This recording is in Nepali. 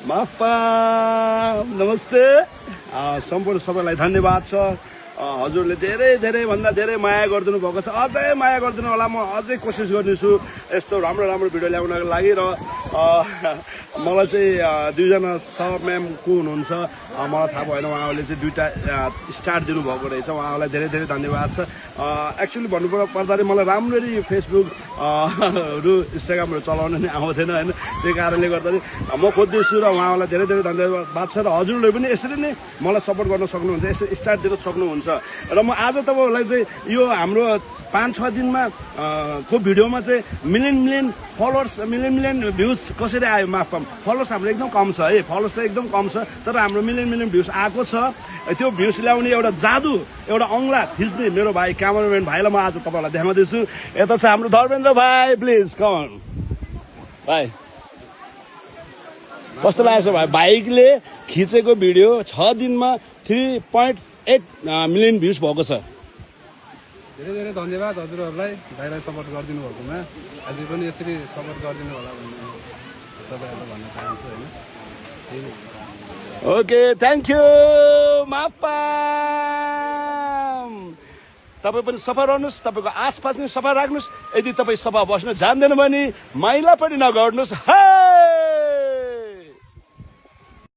मापा नमस्ते सम्पूर्ण सबैलाई धन्यवाद छ हजुरले धेरै धेरै भन्दा धेरै माया गरिदिनु भएको छ अझै माया गरिदिनु होला म अझै कोसिस गर्नेछु यस्तो राम्रो राम्रो भिडियो ल्याउनको लागि र मलाई चाहिँ दुईजना सर म्याम को हुनुहुन्छ मलाई थाहा भएन उहाँहरूले चाहिँ दुईटा स्टार्ट दिनुभएको रहेछ उहाँहरूलाई धेरै धेरै धन्यवाद छ एक्चुअली भन्नु पर्दाखेरि मलाई राम्ररी फेसबुक हरू इन्स्टाग्रामहरू चलाउन नै आउँदैन होइन त्यही कारणले गर्दाखेरि म खोज्दैछु र उहाँहरूलाई धेरै धेरै धन्यवाद छ र हजुरले पनि यसरी नै मलाई सपोर्ट गर्न सक्नुहुन्छ यसरी स्टार्ट दिन सक्नुहुन्छ र म आज तपाईँहरूलाई चाहिँ यो हाम्रो 5-6 दिनमा को भिडियोमा चाहिँ मिलियन फलोवर्स मिलियन भ्युज कसरी आयो माफ फलोवर्स हाम्रो एकदम कम छ है फलोवर्स त एकदम कम छ तर हाम्रो मिलियन भ्युज आएको छ त्यो भ्युज ल्याउने एउटा जादु एउटा औँला थिच्ने मेरो भाइ क्यामेराम्यान भाइलाई म आज तपाईँहरूलाई देखाउँदैछु यता छ हाम्रो धर्मेन्द्र भाइ प्लिज कम भाइ कस्तो लागेको छ भाइ बाइकले खिचेको भिडियो 6 दिनमा 3.8 मिलियन भ्युज भएको छ धेरै धेरै धन्यवाद हजुरहरूलाई भाइलाई सपोर्ट गरिदिनु भएकोमा अझै पनि यसरी सपोर्ट गरिदिनु होला भन्ने तपाईँहरूलाई भन्न चाहन्छु होइन ओके थ्याङ्क यू मापा तपाईँ पनि सफा रहनुहोस् तपाईँको आसपास पनि सफा राख्नुहोस् यदि तपाईँ सफा बस्न जान्दैन भने मैला पनि नगर्नुहोस्